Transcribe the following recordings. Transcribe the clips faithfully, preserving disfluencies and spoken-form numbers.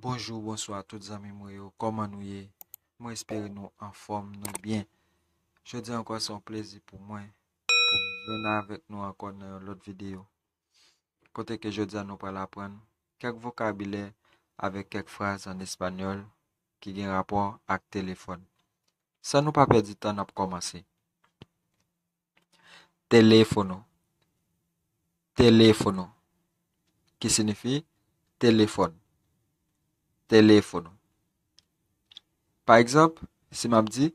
Bonjou, bonswa tout zanmi mwen yo, kòman nou ye? Mwen espere nou anfòm, nou byen. Jodi a ankò se yon plezi pou mwen pou m jwenn avèk nou ankò nan yon lòt videyo. Kote ke jodi a nou pral aprann kèk vokabilè avèk kèk fraz an espanyòl ki gen rapò ak telefòn. San nou pa pèdi tan, n ap kòmanse. Teléfono. Teléfono. Ki siyifi telefòn. Teléfono. Pa egzanp, si m ap di,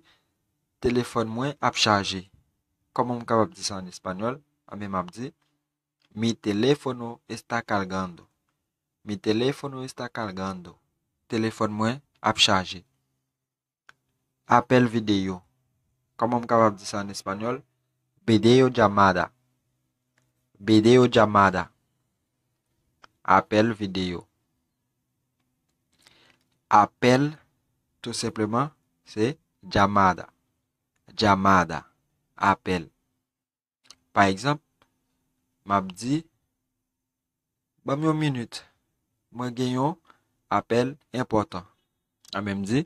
telefòn mwen ap chaje. Kòman m kapab di sa an espanyòl? Anben, m ap di, mi teléfono está cargando. Mi teléfono está cargando. Telefòn mwen ap chaje. Apèl videyo. Kòman m kapab di sa an espanyòl? Videollamada. Videollamada. Apèl videyo. Apèl, tou senpleman, se llamada. Llamada. Apèl. Pa egzanp, m ap di, ban m yon minit, mwen gen yon apèl enpòtan. Anben, m di,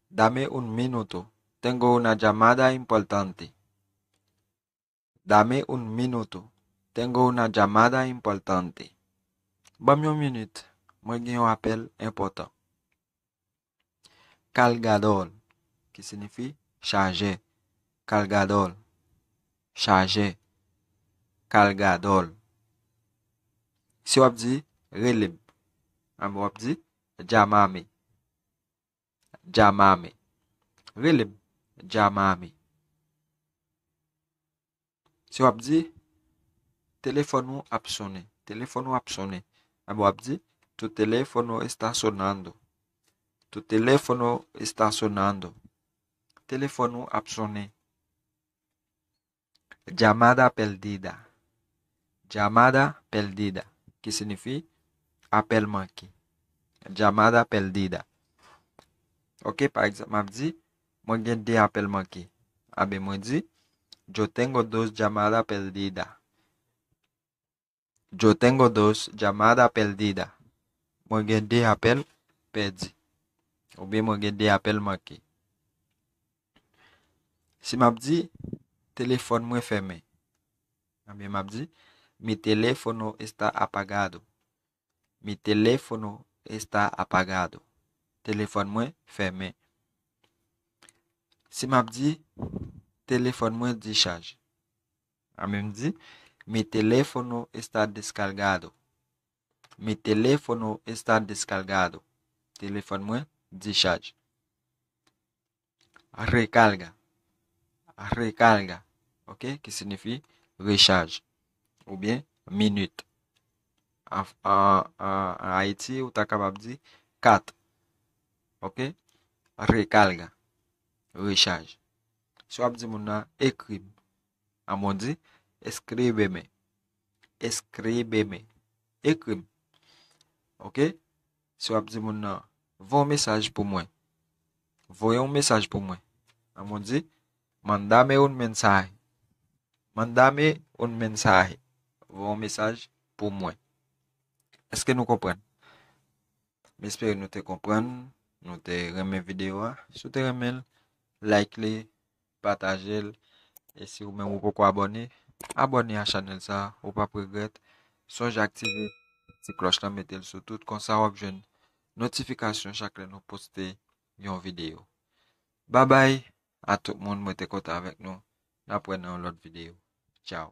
dame un minuto, tengo una llamada importante. Dame un minuto, tengo una llamada importante. Ban m yon minit, mwen gen yon apèl enpòtan. Cargador, ki siyifi chajè. Cargador, chajè. Cargador. Si w ap di, rele m, anben w ap di, llámame. Llámame. Rele m. Llámame. Si w ap di, telefòn ou ap sonnen. Telefòn ou ap sonnen. Anben w ap di, tu teléfono está sonando. Tu teléfono está sonando. Telefòn ou ap sonnen. Llamada perdida. Llamada perdida. Ki siyifi apèl manke. Llamada perdida. Ok, pa egzanp, m ap di, mwen gen de apèl manke. Anben, mwen di, yo tengo dos llamadas perdidas. Yo tengo dos llamadas perdidas. Mwen gen de apèl pèdi. Oubyen mwen gen de apèl manke. Si m ap di, telefòn mwen fèmen. Anben, m ap di, mi teléfono está apagado. Mi teléfono está apagado. Telefòn mwen fèmen. Si m ap di, telefòn mwen dichaj. Anben, m di, mi teléfono está descargado. Mi teléfono está descargado. Telefòn mwen dichaj. Recarga. Recarga. Ok, ki siyifi rechaj. Oubyen minit. An, an, an, an Ayiti, ou ta kapab di kat. Ok? Recarga. Rechaj. Si w ap di moun nan, ekri m. Anben w di, escríbeme. Escríbeme. Ekri m. Ok? Si w ap di moun nan, voye yon mesaj pou mwen. Voye yon mesaj pou mwen. Anben w di, mándame un mensaje. Mándame un mensaje. Voye yon mesaj pou mwen. Èske nou konprann? M espere nou te konprann, nou te renmen videyo a. Si w te renmen l, like li, pataje l. E si ou menm ou poko abòne, abòne a chanèl sa, ou p ap regrèt. Sonje aktive ti klòch lan, mete l sou tout, konsa w ap jwenn notifikasyon chak lè nou poste yon videyo. Babay a tout moun, mwen te kontan avèk nou. N ap wè nan yon lòt videyo. Tchaw.